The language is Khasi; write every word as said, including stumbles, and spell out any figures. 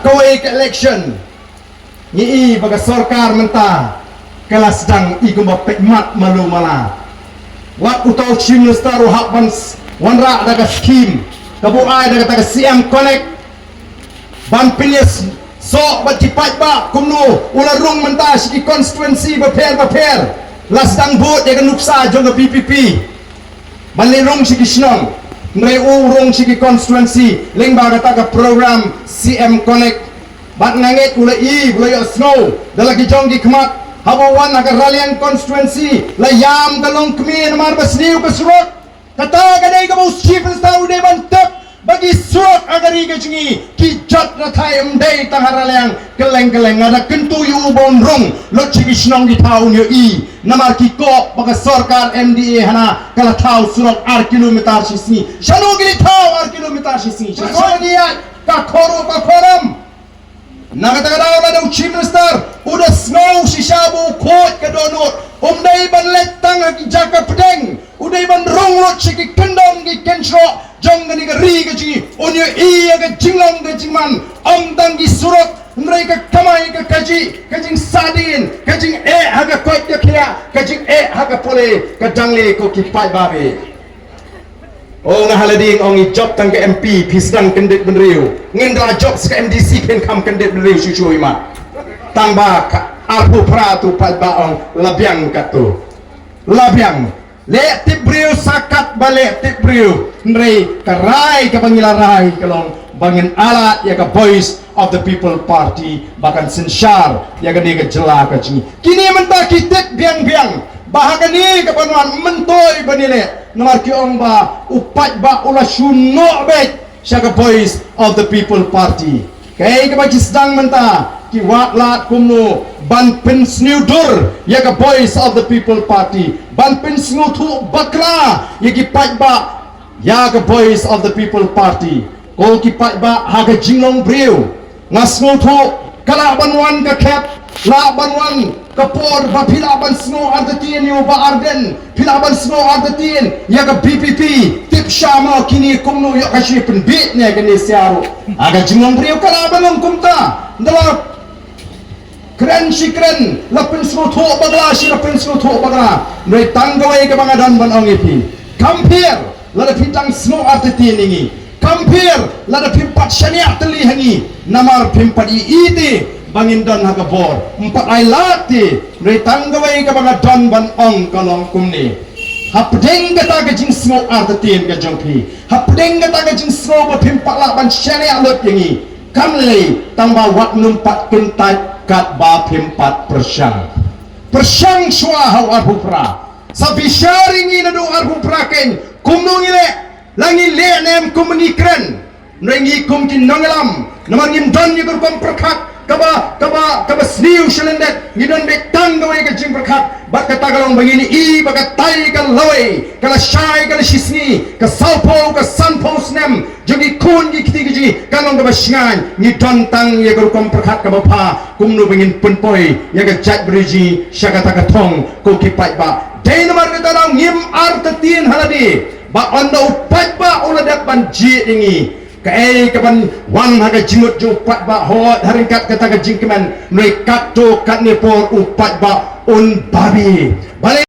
Kawei ka election, ngi i ba ka sorkar mynta ka la sdang i kumba peit mat malu mala. Wat uta u Chief Minister u hap ban s- wanrah da ka scheme kaba u ai da kata ka C M Connect ban pynïasoh bad ki paidbah kumno u la rung mynta sha ki constituency bapher bapher. La sdang bud ïa ka nuksa jong ka V P P ban leit rung sha ki shnong. Hynrei u rung sha ki constituency lyngba kata ka program C M Connect. Bad nga ngeit u la i, u la ïohsngew da la ki jong ki khmat. Haba wan ha ka Raliang constituency la ïam ka longkmie namar ba sniew ka surok. Kata ka dei kaba u Chief Minister u dei ban tip ba ki surok ha ka ri ka jong ngi ki jot rathai, ym dei tang ha Raliang, kylleng kylleng. Nga da kyntu ïa u ba un rung lut sha ki shnong ki thaw, un ïohi. Namar ki koh ba ka sorkar M D A hana ka la thaw surok ar kilometer shi sngi. Shano ki la thaw ar kilometer shi sngi? Shano ki ïaid ka khoro ka khoram? Na kata ka daw lada u Chief Minister u da sngew shisha ba u khuid ka dohnud, um dei ban leit tang ha ki jaka pdeng, u dei ban rung lut sha ki kyndon ki kynshroh jong kane ka ri ka jong ngi, un ïohi ïa ka jinglong ka jingman. Ym tang ki surok, hynrei ka kamai ka kajih, ka jingsahdien, ka jingeh ha ka koit ka khiah, ka jingeh ha ka pule ka dangle, ko ki paidbah. O nga ha la ding, ong i jop tang ka M P phi sdang kyndit bynriew. Ngin da jop sa ka M D C phin kham kyndit bynriew shuh shuh i mat. Tang ba ka arphew phra tu pat ba ong la biang katto. La biang. Leh tip briew sa kat ba leh tip briew. Hynrei ka rai kaba ngi la rai ka long ba ngin ailad ïa ka Voice of the People Party ba kan synshar ïa kane ka jylla ka jong ngi. Kine mynta ki tip biang biang ba ha kane ka ban wan myntoi ban ïaleh. Namar ki ong ba u paidbah u la shu noh beit sha ka Voice of the People Party. Kaei kaba ki sdang mynta, ki wad lad kumno ban pynsniew dur ïa ka Voice of the People Party, ban pynsngewthuh bakla ïa ki paidbah ïa ka Voice of the People Party. Ko ki paidbah, ha ka jinglong briew nga sngewthuh ka lah ban wan ka khep, lah ban wan ka por ba phi lah ban sngew artatien ïa u Bah Ardent, phi lah ban sngew artatien ïa ka V P P. Tip sha mo kine kumno ïoh ka shi pynbit ne kane sia ruh. Ha ka jinglong briew ka lah ban long kumta. Nda la kren shi kren, la pynsngewthuh bakla shi la pynsngewthuh bakla. Hynrei tang kawei kaba nga don ban ong ïa phi, kam pher lada phi dang sngew artatien ïa ngi. Kam pher lada phim pat shaniah tylli ha ngi. Namar phim pat ïohi te ba ngin don ha ka bor. Ym pat ailad te. Hynrei tang kawei kaba nga don ban ong ka long kumne. Hapdeng kata ka jingsngew artatien ka jong phi, hapdeng kata ka jingsngew ba phim pat lah ban shaniah lut ïa ngi, kam lei tang ba wat nym pat kyntait katba phim pat pyrshang. Pyrshang shuwa ha u arphew phra. Sa bishar ïa ngi naduh u arphew phra keiñ, kumno ngi leh, la ngi leh ne em kumno ngi kren. Hynrei ngi kum ki nongïalam, namar ngim don ïa ka rukom pyrkhat kaba, kaba, kaba sniew shalyndet, ngi don beit tang kawei ka jingpyrkhat. Bad kata ka long ba ngin ïohi ba katai ka lawei ka la shai ka la shisngi, ka sawphew ka sanphew snem jong ki khun ki kti ki jong ngi ka long kaba shngaiñ. Ngi don tang ïa ka rukom pyrkhat kaba pha kumno ba ngin pynpoi ïa ka jaitbynriew jong ngi sha kata ka thong, ko ki paidbah. Dei namar kata daw ngim artatien ha lade ba ynda u paidbah u la dep ban jied ïa ngi, kaei kaban wan ha ka jingmut jong u paidbah? Hooid, ha ryngkat kata ka jingkmen, hynrei katto katne por u paidbah un babe. Balei?